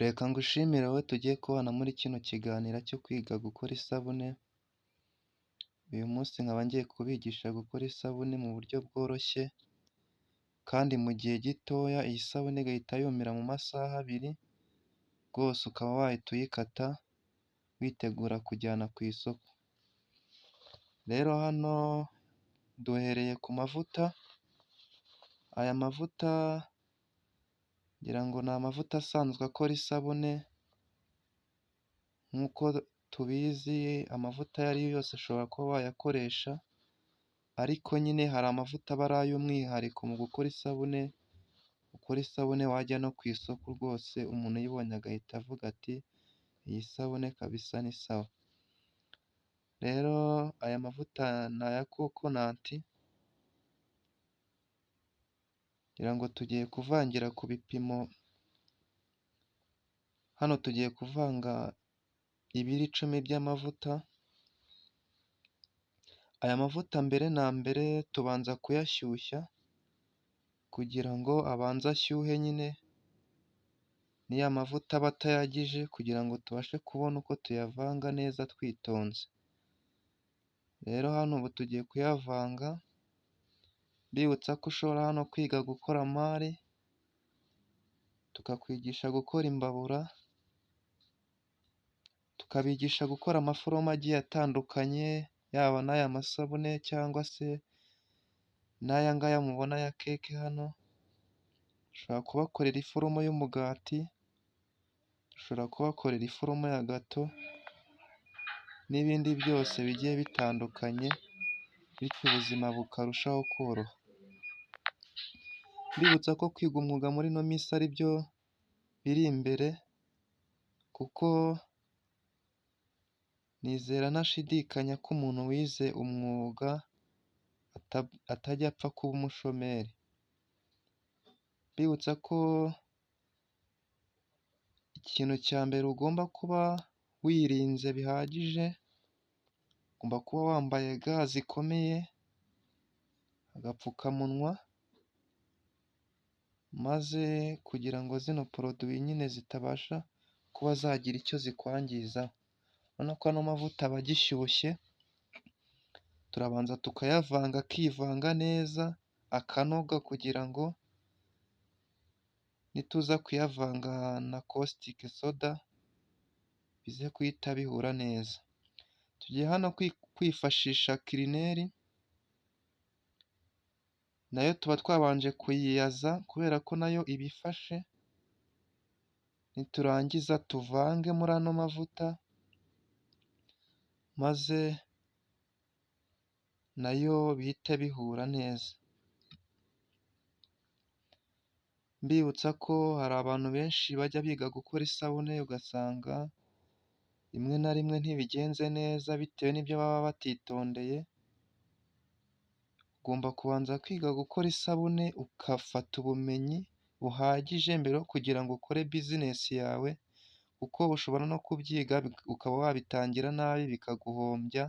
Reka ngushimire wowe tugiye kubana muri kino kiganiro cyo kwiga gukora isabune, uyu munsi nkaba ngiye kubigisha gukora isabune mu buryo bworoshye kandi mu gihe gitoya, iyi sabune igahita yumira mu masaha 2, rwose ukaba wahita uyikata witegura kujyana ku isoko. Rero hano duhereye ku mavuta, aya mavuta ngira ngo ni amavuta asanzwe akora isabune, nk'uko tubizi amavuta ayo ari yo yose ushobora kuba wayakoresha, ariko nyine hari amavuta aba ari ay'umwihariko mu gukora isabune, ukora isabune wajya no ku isoko rwose umuntu uyibonye agahita avuga ati iyi sabune kabisa ni sawa. Rero aya mavuta ni aya coconut, ngira ngo tugiye kuvangira ku bipimo, hano tugiye kuvanga ibiro 10 by'amavuta, aya mavuta mbere na mbere tubanza kuyashyushya kugira ngo abanze ashyuhe nyine, ni ya mavuta aba atayagije kugira ngo tubashe kubona uko tuyavanga neza twitonze. Rero hano ubu tugiye kuyavanga, mbibutsa ko ushobora hano kwiga gukora amari, tukakwigisha gukora imbabura, tukabigisha gukora amaforomo agiye atandukanye, yaba n'aya masabune cyangwa se n'aya ngaya mubona ya keke hano, dushobora kubakorera iforomo y'umugati, dushobora kubakorera iforomo ya gato n'ibindi byose bigiye bitandukanye, bityo ubuzima bukarushaho koroha. Mbibutsa ko kwiga umwuga muri ino minsi ari byo biri imbere, kuko nizera ntashidikanya ko umuntu wize umwuga atajya apfa kuba umushomeri. Mbibutsa ko ikintu cya mbere ugomba kuba wirinze bihagije, ugomba kuba wambaye ga zikomeye, agapfukamunwa, maze kugira ngo zino poroduwi nyine zitabasha kuba zagira icyo zikwangizaho. Urabona ko ano mavuta aba agishyushye, turabanza tukayavanga akivanga neza, akanoga kugira ngo nituza kuyavanga na caustic soda bize guhita bihura neza. Tugiye hano kwifashisha kirineri, nayo tuba twabanje kuyiyaza kubera ko nayo iba ifashe, niturangiza tuvange muri ano mavuta, maze nayo bihite bihura neza. Mbibutsa ko hari abantu benshi bajya biga gukora isabune, ugasanga rimwe na rimwe ntibigenze neza bitewe n'ibyo baba batitondeye, ugomba kubanza kwiga gukora isabune ugafata ubumenyi buhagije mbere yo kugira ngo ukore bizinesi yawe, kuko ushobora no kubyiga ukaba wabitangira nabi bikaguhombya,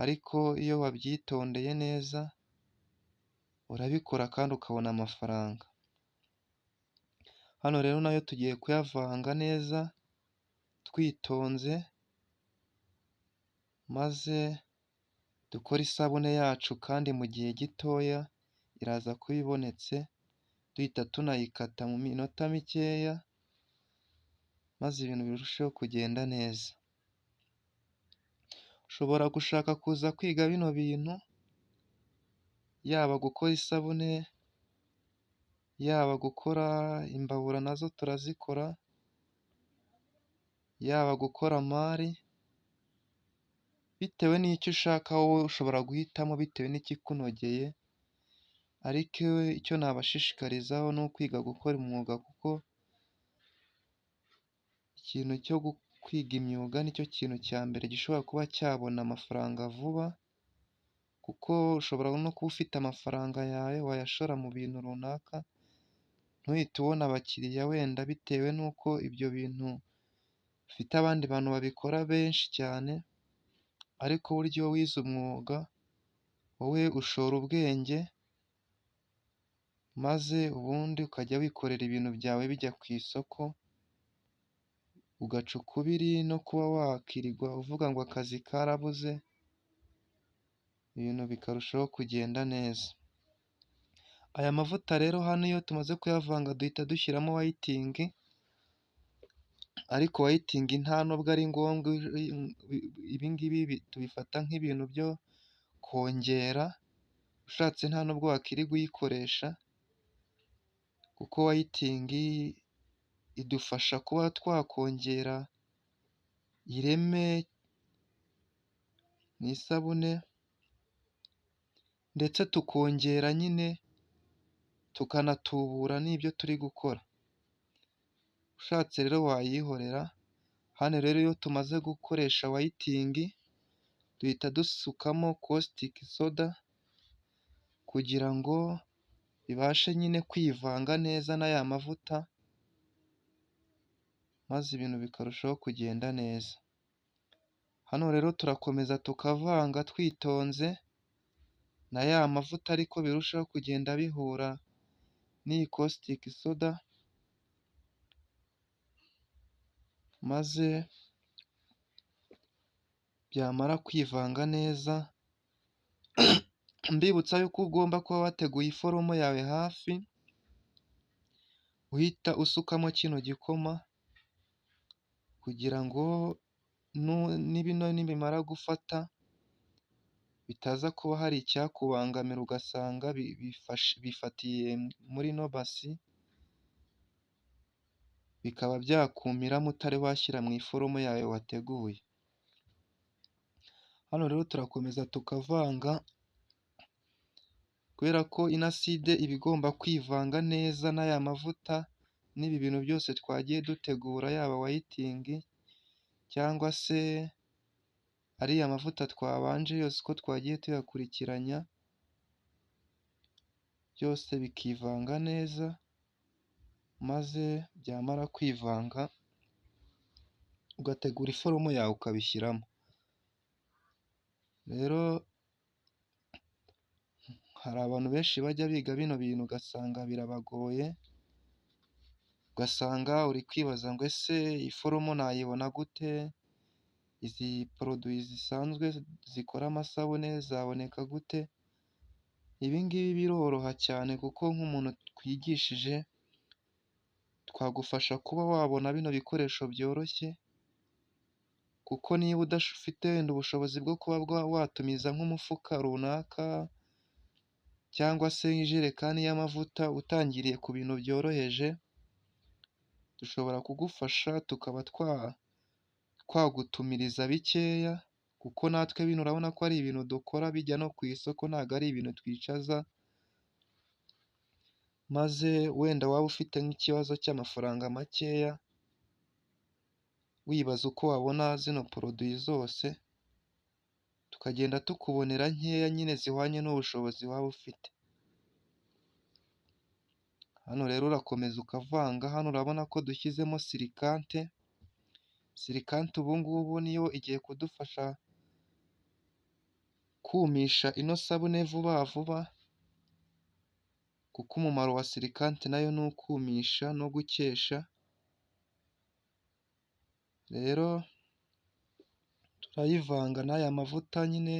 ariko iyo wabyitondeye neza urabikora kandi ukabona amafaranga. Hano rero nayo tugiye kuyavanga neza twitonze, maze dukore isabune yacu kandi mu gihe gitoya iraza kuba ibonetse, duhita tunayikata mu minota mikeya, maze ibintu birusheho kugenda neza. Ushobora gushaka kuza kwiga bino bintu, yaba gukora isabune, yaba gukora imbabura nazo turazikora, yaba gukora amari, bitewe n'icyo ushaka wowe ushobora guhitamo bitewe n'ikikunogeye, ariko icyo nabashishikarizaho ni ukwiga gukora umwuga kuko ikintu cyo kwiga imyuga nicyo kintu cya mbere gishobora kuba cyabona amafaranga vuba, kuko ushobora no kuba ufite amafaranga yawe wayashora mu bintu runaka, ntuhite ubona abakiriya wenda bitewe n'uko ibyo bintu bifite abandi bantu babikora benshi cyane, ariko burya iyo wize umwuga wowe ushora ubwenge, maze ubundi ukajya wikorera ibintu byawe bijya ku isoko, ugaca ukubiri no kuba wakirirwa uvuga ngo akazi karabuze, ibintu bikarushaho kugenda neza. Aya mavuta rero hano iyo tumaze kuyavanga duhita dushyiramo whiting, ariko whiting nta nubwo ari ngombwa, ibi ngibi tubifata nk'ibintu byo kongera, ushatse nta nubwo wakwirirwa uyikoresha, kuko whiting idufasha kuba twakongera ireme mu isabune, ndetse tukongera nyine tukanatubura n'ibyo turi gukora. Ushatse rero wayihorera. Hano rero iyo tumaze gukoresha whiting duhita dusukamo caustic soda, kugira ngo bibashe nyine kwivanga neza n'aya mavuta, maze ibintu bikarushaho kugenda neza. Hano rero turakomeza tukavanga twitonze na ya mavuta, ariko birushaho kugenda bihura n'iyi caustic soda, maze byamara kwivanga neza, mbibutsa yuko ugomba kuba wateguye iforomo yawe hafi, uhita usukamo kino gikoma, kugira ngo bino nibimara gufata bitaza kuba hari icyakubangamira, ugasanga bifatiye muri ino basi, bikaba byakumiramo utari washyira mu iforomo yawe wateguye. Hano rero turakomeza tukavanga, kubera ko ino acide iba igomba kwivanga neza n'aya mavuta n'ibi bintu byose twagiye dutegura, yaba whiting cyangwa se ariya mavuta twabanje yose uko twagiye tuyakurikiranya, byose bikivanga neza, maze byamara kwivanga ugategura iforomo yawe ukabishyiramo. Rero hari abantu benshi bajya biga bino bintu ugasanga birabagoye, ugasanga uri kwibaza ngo ese iforomo nayibona gute, izi poroduwi zisanzwe zikora amasabune zaboneka gute? Ibi ngibi biroroha cyane kuko nk'umuntu twigishije twagufasha kuba wabona bino bikoresho byoroshye, kuko niba udafite wenda ubushobozi bwo kuba watumiza nk'umufuka runaka cyangwa se ijerekani y'amavuta, utangiriye ku bintu byoroheje, dushobora kugufasha tukaba twagutumiriza bikeya, kuko natwe bino urabona ko ari ibintu dukora bijya no ku isoko, ntabwo ari ibintu twicaza, maze wenda waba ufite nk'ikibazo cy'amafaranga makeya, wibaza uko wabona zino poroduwi zose, tukagenda tukubonera nkeya nyine zihwanye n'ubushobozi waba ufite. Hano rero urakomeza ukavanga, hano urabona ko dushyizemo sirikante, sirikante ubu ngubu niyo igiye kudufasha kumisha ino sabune vuba vuba, kuko umumaro wa sirikante nayo ni ukumisha no gukesha. Rero turayivanga n'aya mavuta nyine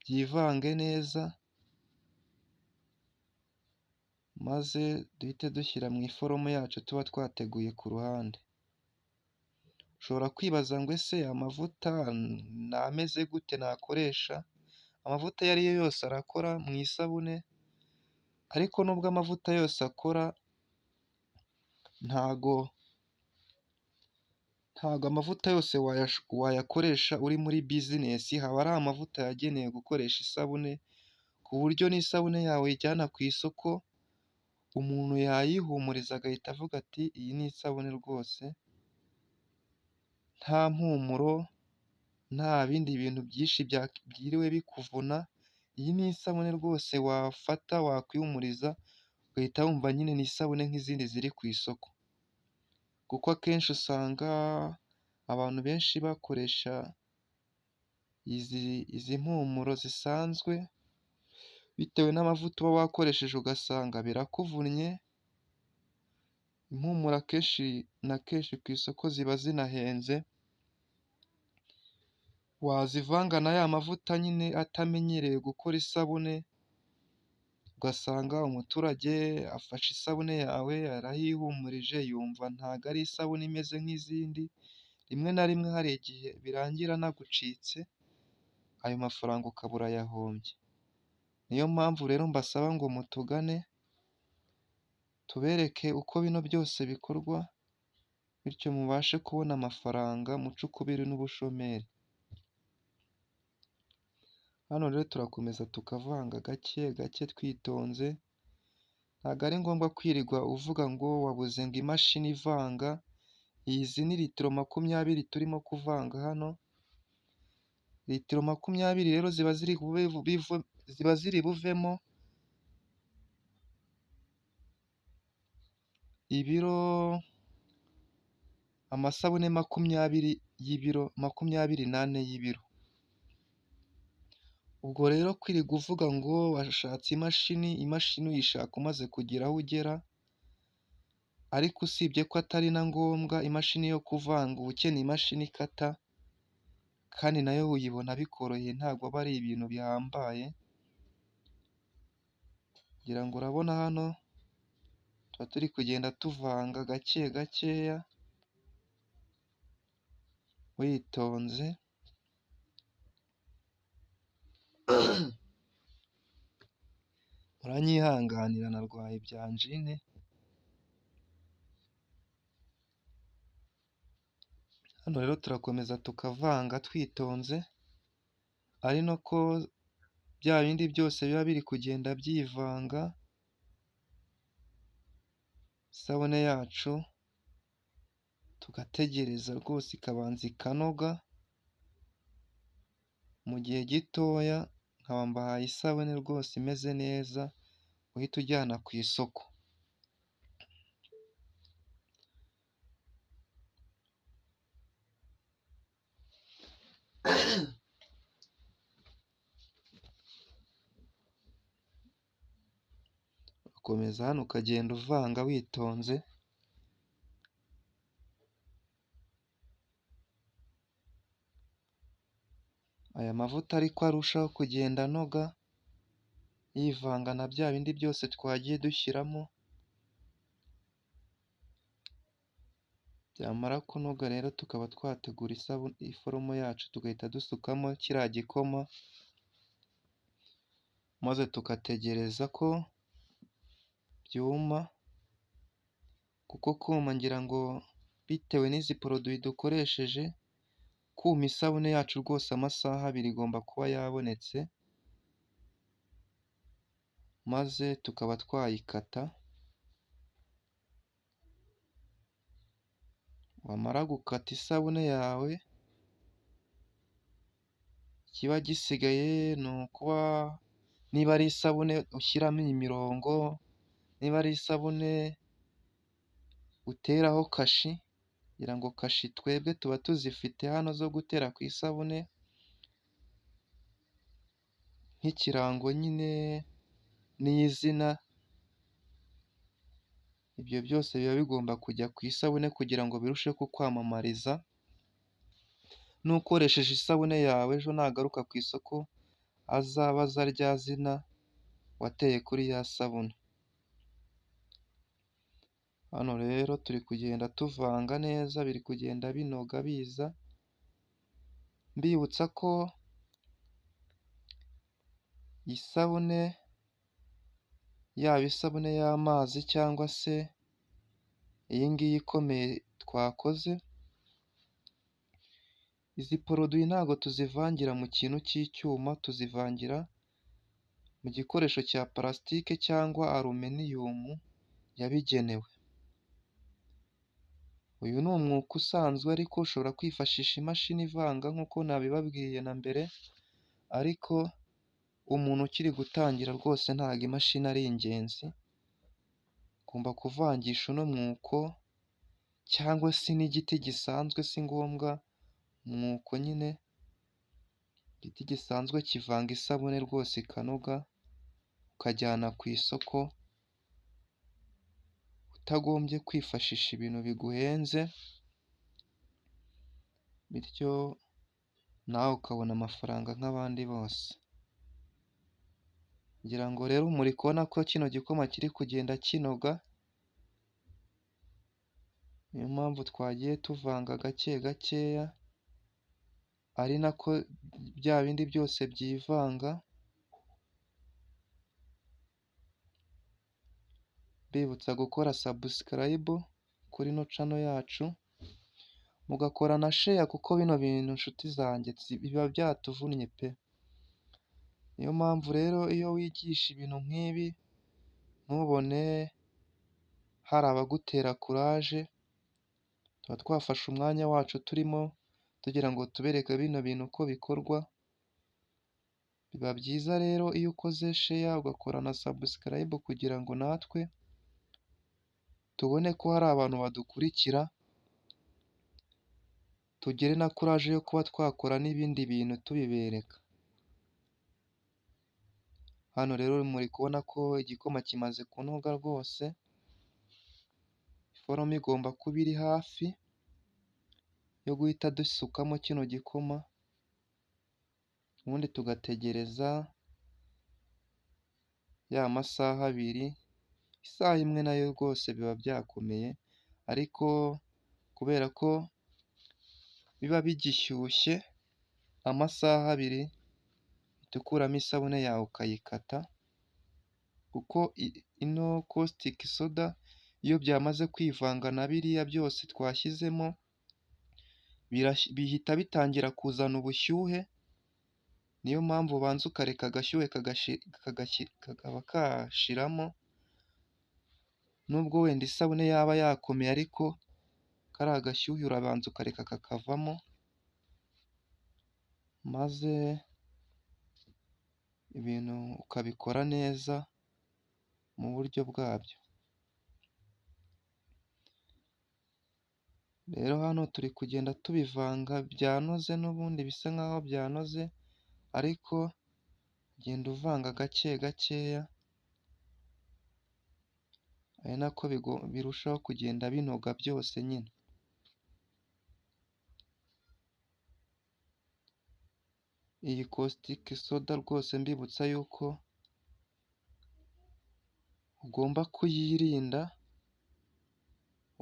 byivange neza, maze duhite dushyira mu iforomo yacu tuba twateguye ku ruhande. Ushobora kwibaza ngo ese amavuta ni ameze gute nakoresha? Amavuta ayo ari yo yose arakora mu isabune, ariko nubwo amavuta yose akora, ntago amavuta yose wayakoresha uri muri bizinesi, haba hari amavuta yagenewe gukoresha isabune, ku buryo n'isabune yawe uyijyana ku isoko, umuntu yayihumuriza agahita avuga ati iyi ni isabune rwose, nta mpumuro, nta bindi bintu byinshi byiriwe bikuvuna, iyi ni isabune rwose wafata wakwihumuriza, ugahita wumva nyine ni isabune nk'izindi ziri ku isoko. Kuko akenshi usanga abantu benshi bakoresha izi mpumuro zisanzwe, bitewe n'amavuta uba wakoresheje ugasanga birakuvunnye. Impumuro akenshi na kenshi ku isoko ziba zinahenze, wazivanga na ya mavuta nyine atamenyereye gukora isabune, ugasanga umuturage afashe isabune yawe arayihumurije yumva ntago ari isabune imeze nk'izindi, rimwe na rimwe hari igihe birangira anagucitse, ayo mafaranga ukaba urayahombye. Niyo mpamvu rero mbasaba ngo mutugane, tubereke uko bino byose bikorwa, bityo mubashe kubona amafaranga muce ukubiri n'ubushomeri. Hano rero turakomeza tukavanga gake gake twitonze, ntabwo ari ngombwa kwirirwa uvuga ngo wabuze ngo imashini ivanga, izi ni litiro 20 turimo kuvanga hano, litiro 20 rero ziba ziri buvemo ibiro, amasabune 20 y'ibiro, 24 y'ibiro. Ubwo rero kwirirwa uvuga ngo washatse imashini, imashini uyishaka umaze kugira aho ugera, ariko usibye ko atari na ngombwa, imashini yo kuvanga uba ukeneye imashini ikata, kandi nayo uyibona bikoroheye ntabwo aba ari ibintu bihambaye, ngira ngo urabona hano tuba turi kugenda tuvanga gake gakeya, witonze. Muranyihanganira narwaye bya anjine. Hano rero turakomeza tukavanga twitonze, ari nako bya bindi byose biba biri kugenda byivanga, isabune yacu tugategereza rwose ikabanza ikanoga, mu gihe gitoya nkaba mbahaye isabune rwose imeze neza, uhita ujyana ku isoko. Ukomeza hano ukagenda uvanga witonze, aya mavuta ariko arushaho kugenda anoga, yivanga na bya bindi byose twagiye dushyiramo, byamara kunoga rero tukaba twategura iforomo yacu tugahita dusukamo kiriya gikoma, maze tugategereza ko byuma, kuko kuma ngira ngo bitewe n'izi poroduwi dukoresheje, kuma isabune yacu rwose amasaha 2 igomba kuba yabonetse, maze tukaba twayikata, wamara gukata isabune yawe, ikiba gisigaye ni ukuba niba ari isabune ushyiramo imirongo, niba ari isabune uteraho kashi, ngira ngo kashi twebwe tuba tuzifite hano zo gutera ku isabune, nk'ikirango nyine n'izina, ibyo byose biba bigomba kujya ku isabune kugira ngo birusheho kukwamamariza, n'ukoresheje isabune yawe ejo nagaruka ku isoko azabaza rya zina wateye kuri ya sabune. Hano rero turi kugenda tuvanga neza, biri kugenda binoga biza, mbibutsa ko isabune yaba isabune y'amazi cyangwa se iyi ngiyi ikomeye twakoze, izi poroduwi ntabwo tuzivangira mu kintu cy'icyuma, tuzivangira mu gikoresho cya parasitike cyangwa aluminiyumu yabigenewe. Uyu ni umwuko usanzwe ariko ushobora kwifashisha imashini ivanga nk'uko nabibabwiye na mbere, ariko umuntu ukiri gutangira rwose ntabwo imashini ari ingenzi, ugomba kuvangisha uno mwuko cyangwa se n'igiti gisanzwe si ngombwa umwuko nyine, igiti gisanzwe kivanga isabune rwose ikanoga, ukajyana ku isoko utagombye kwifashisha ibintu biguhenze, bityo nawe ukabona amafaranga nk'abandi bose. Ngira ngo rero muri kubona ko kino gikoma kiri kugenda kinoga, niyo mpamvu twagiye tuvanga gake gakeya, ari nako bya bindi byose byivanga. Mbibutsa gukora subscribe kuri ino channel yacu, mugakora na share kuko bino bintu nshuti zanjye biba byatuvunnye pe! Niyo mpamvu rero iyo wigisha ibintu nk'ibi ntubone hari abagutera courage, tuba twafashe umwanya wacu turimo tugira ngo tubereke bino bintu uko bikorwa. Biba byiza rero iyo ukoze share ugakora na subscribe kugira ngo natwe tubone ko hari abantu badukurikira, tugire na courage yo kuba twakora n'ibindi bintu tubibereka. Hano rero muri kubona ko igikoma kimaze kunoga rwose, iforomo igomba kuba iri hafi yo guhita dusukamo kino gikoma, ubundi tugategereza ya masaha abiri, isaha imwe nayo rwose biba byakomeye, ariko kubera ko biba bigishyushye, amasaha abiri uhita ukuramo isabune yawe ukayikata, kuko ino caustic soda iyo byamaze kwivanga na biriya byose twashyizemo, bihita bitangira kuzana ubushyuhe, niyo mpamvu ubanza ukareka agashyuhe kakaba kashiramo, nubwo wenda isabune yaba yakomeye ariko kariya gashyuhe urabanza ukareka kakavamo, maze ibintu ukabikora neza mu buryo bwabyo. Rero hano turi kugenda tubivanga byanoze n'ubundi bisa nkaho byanoze, ariko ugenda uvanga gake gakeya, ari nako birushaho kugenda binoga byose nyine. Iyi caustic soda rwose mbibutsa yuko ugomba kuyirinda,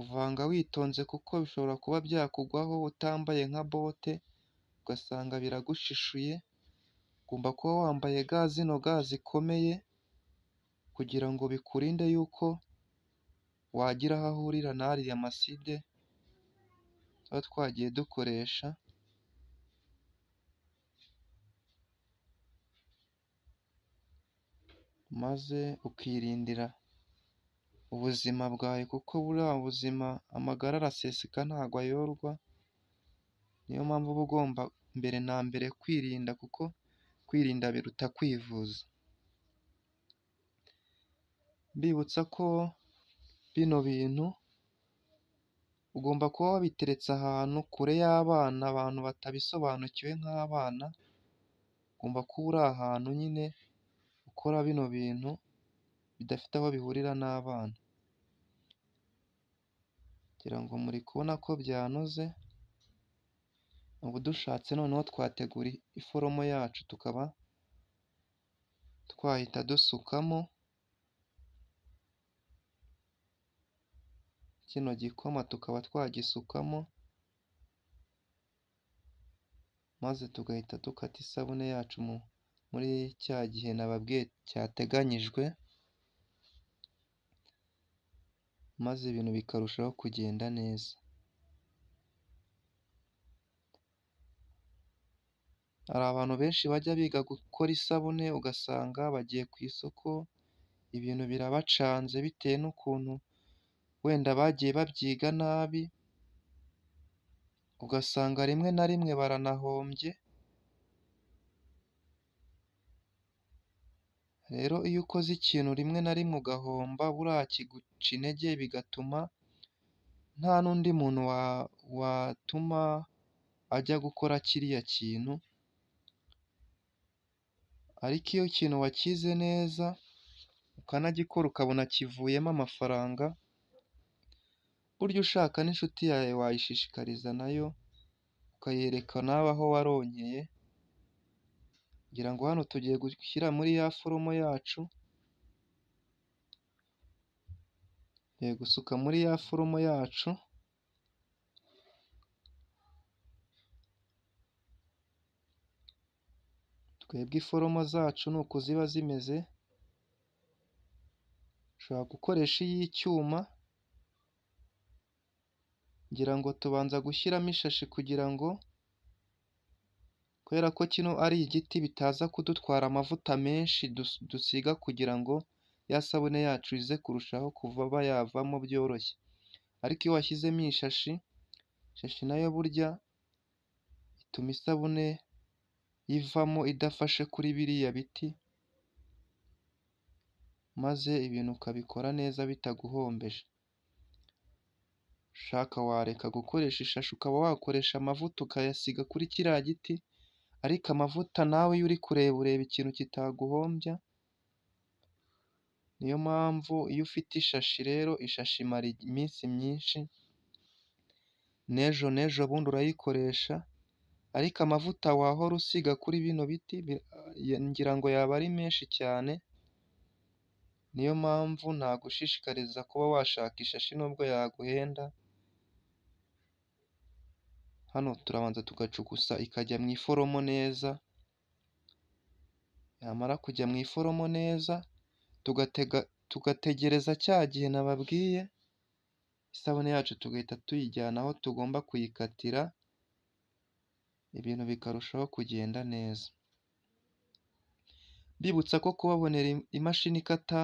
uvanga witonze kuko bishobora kuba byakugwaho utambaye nka bote, ugasanga biragushishuye, ugomba kuba wambaye ga zino ga zikomeye, kugira ngo bikurinde yuko wagira aho ahurira n'ariya maside tuba twagiye dukoresha. Maze ukirindira ubuzima bwawe, kuko buriya buzima amagara araseseka ntabwo ayorwa, niyo mpamvu uba ugomba mbere na mbere kwirinda, kuko kwirinda biruta kwivuza. Mbibutsa ko bino bintu ugomba kuba wabiteretse ahantu kure y'abana, abantu batabisobanukiwe nk'abana, ugomba kuba uri ahantu nyine ukora bino bintu bidafite aho bihurira n'abana. Ngira ngo muri kubona ko byanoze, ubu dushatse noneho twategura iforomo yacu tukaba twahita dusukamo kino gikoma, tukaba twagisukamo maze tugahita dukata isabune yacu muri cya gihe nababwiye cyateganyijwe, maze ibintu bikarushaho kugenda neza. Hari abantu benshi bajya biga gukora isabune, ugasanga bagiye ku isoko ibintu birabacanze bitewe n'ukuntu wenda bagiye babyiga nabi, ugasanga rimwe na rimwe baranahombye. Rero iyo ukoze ikintu rimwe na rimwe ugahomba, buriya kiguca intege bigatuma nta n'undi muntu watuma ajya gukora kiriya kintu, ariko iyo ikintu wakize neza ukanagikora ukabona kivuyemo amafaranga, Burya ushaka n'inshuti yawe wayishishikariza nayo, ukayereka nawe aho waronkeye, ngira ngo hano tugiye gushyira muri ya foromo yacu, tugiye gusuka muri ya foromo yacu, twebwe iforomo zacu ni uku ziba zimeze, ushobora gukoresha iy'icyuma, ngira ngo tubanza gushyiramo ishashi kugira ngo, kubera ko kino ari igiti bitaza kudutwara amavuta menshi dusiga kugira ngo ya sabune yacu ize kurushaho kuba yavamo byoroshye. Ariko iyo washyizemo ishashi, ishashi nayo burya ituma isabune ivamo idafashe kuri biriya biti, maze ibintu ukabikora neza bitaguhombeje. Ushaka wareka gukoresha ishashi ukaba wakoresha amavuta ukayasiga kuri kiriya giti, ariko amavuta nawe iyo uri kureba ureba ikintu kitaguhombya, niyo mpamvu iyo ufite ishashi rero, ishashi imara iminsi myinshi, n'ejo n'ejo bundi urayikoresha, ariko amavuta wahora usiga kuri bino biti ngira ngo yaba ari menshi cyane, niyo mpamvu nagushishikariza kuba washaka ishashi nubwo yaguhenda, hano turabanza tugacukusa ikajya mu iforomo neza, yamara kujya mu iforomo neza, tugategereza cya gihe nababwiye, isabune yacu tugahita tuyijyana aho tugomba kuyikatira, ibintu bikarushaho kugenda neza. Mbibutsa ko kubabonera imashini ikata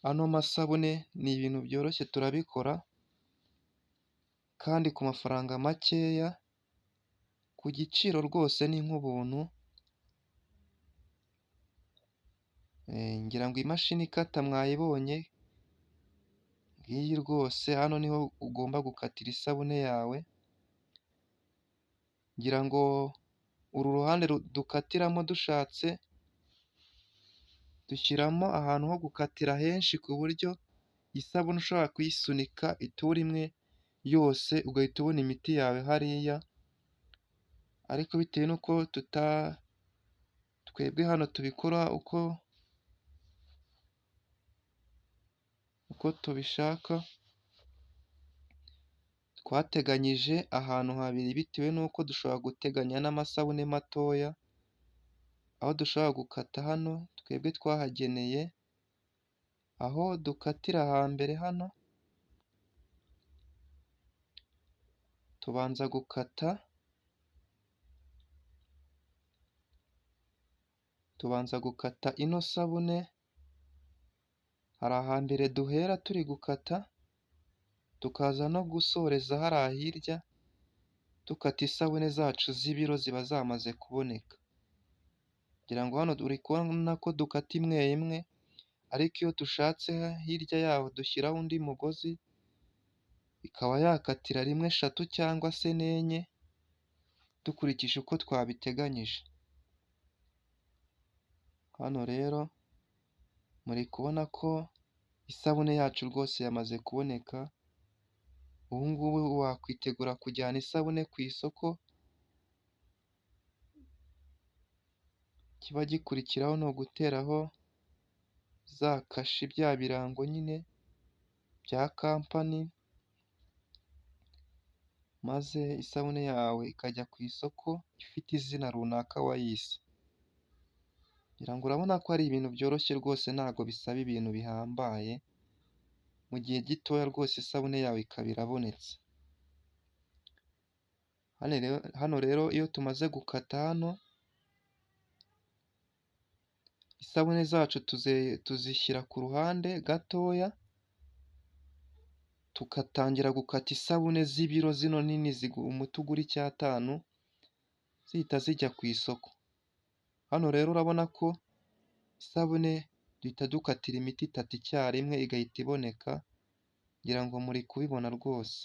ano masabune ni ibintu byoroshye turabikora, kandi ku mafaranga makeya, ku giciro rwose ni nk'ubuntu, ngira ngo imashini ikata mwayibonye, ngiyi rwose hano niho ugomba gukatira isabune yawe, ngira ngo uru ruhande dukatiramo dushatse, dushyiramo ahantu ho gukatira henshi ku buryo isabune ushobora kuyisunika ituru imwe yose ugahita ubona imiti yawe hariya, ariko bitewe n'uko twebwe hano tubikora uko tubishaka, twateganyije ahantu habiri bitewe n'uko dushobora guteganya n'amasabune matoya, aho dushobora gukata hano twebwe twahageneye, aho dukatira hambere hano, tubanza gukata, ino sabune, hari ahambere duhera turi gukata, tukaza no gusoreza hariya hirya, dukata isabune zacu z'ibiro ziba zamaze kuboneka. Ngira ngo hano uri kubona ko dukata imwe imwe, ariko iyo dushatse hirya yaho dushyiraho undi mugozi, ikaba yakatira rimwe eshatu cyangwa se n'enye, dukurikije uko twabiteganyije. Hano rero muri kubona ko isabune yacu rwose yamaze kuboneka, ubu ngubu wakwitegura kujyana isabune ku isoko, ikiba gikurikiraho ni uguteraho za kashi bya birango nyine bya kampani, maze isabune yawe ikajya ku isoko ifite izina runaka wayise. Ngira ngo urabona ko ari ibintu byoroshye rwose ntabwo bisaba ibintu bihambaye, mu gihe gitoya rwose isabune yawe ikaba irabonetse. Hano rero iyo tumaze gukata hano, isabune zacu tuzishyira ku ruhande gatoya, tugatangira gukata isabune z'ibiro zino nini umuti ugura icyatanu, zihita zijya ku isoko. Hano rero urabona ko isabune duhita dukatira imiti itatu icyarimwe igahita iboneka, ngira ngo muri kubibona rwose.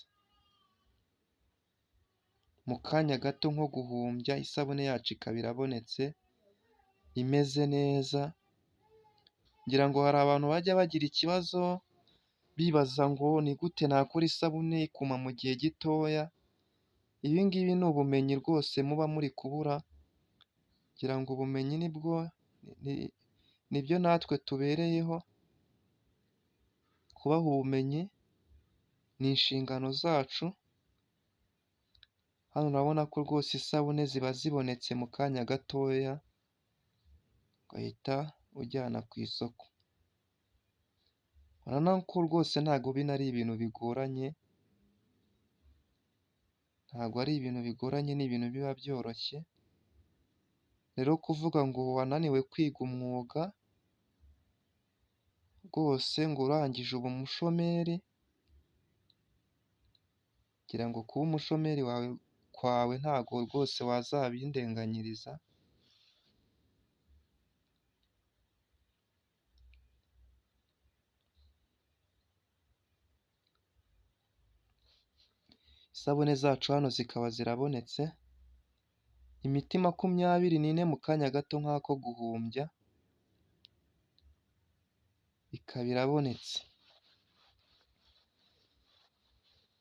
Mu kanya gato nko guhumbya isabune yacu ikaba irabonetse, imeze neza, ngira ngo hari abantu bajya bagira ikibazo bibaza ngo ni gute nakora isabune ikuma mu gihe gitoya, ibi ngibi ni ubumenyi rwose muba muri kubura, ngira ngo ubumenyi nibwo nibyo natwe tubereyeho, kubaha ubumenyi ni inshingano zacu, hano urabona ko rwose isabune ziba zibonetse mu kanya gatoya, ugahita ujyana ku isoko. Urabona ko rwose ntabwo bino ari ibintu bigoranye, ntabwo ari ibintu bigoranye, ni ibintu biba byoroshye, rero kuvuga ngo wananiwe kwiga umwuga, rwose ngo urangije uba umushomeri, ngira ngo kuba umushomeri wawe kwawe ntabwo rwose wazabindenganyiriza. Isabune zacu hano zikaba zirabonetse, imiti 24 mu kanya gato nk'ako guhumbya, ikaba irabonetse.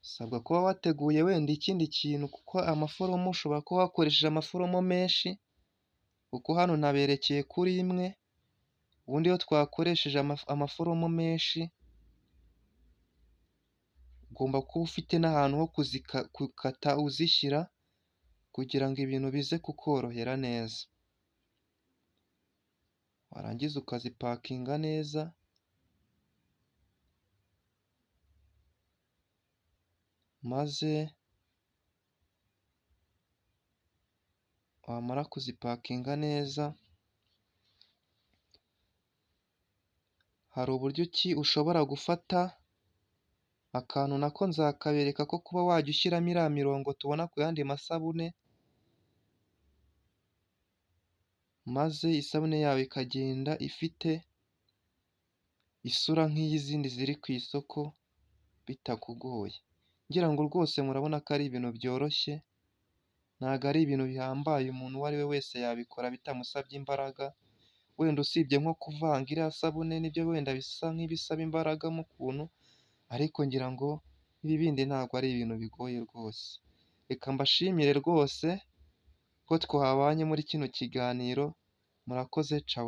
Usabwa kuba wateguye wenda ikindi kintu kuko amaforomo ushobora kuba wakoresheje amaforomo menshi, kuko hano naberekeye kuri imwe, ubundi iyo twakoresheje amaforomo menshi, ugomba kuba ufite n'ahantu ho gukata uzishyira, kugira ngo ibintu bize kukorohera neza. Warangiza ukazipakinga neza, maze wamara kuzipakinga neza, hari uburyo ki ushobora gufata akantu nako nzakabereka ko kuba wajya ushyiramo iriya mirongo tubona ku yandi masabune, maze isabune yawe ikagenda ifite isura nk'iy'izindi ziri ku isoko bitakugoye. Ngira ngo rwose murabona ko ari ibintu byoroshye, ntabwo ari ibintu bihambaye, umuntu uwo ari we wese yabikora bitamusabye imbaraga, wenda usibye nko kuvanga iriya sabune nibyo wenda bisa nk'ibisaba imbaraga mo ukuntu, ariko ngira ngo ibi bindi ntabwo ari ibintu bigoye rwose. Reka mbashimire rwose ko twabanye muri kino kiganiro, murakoze cawu.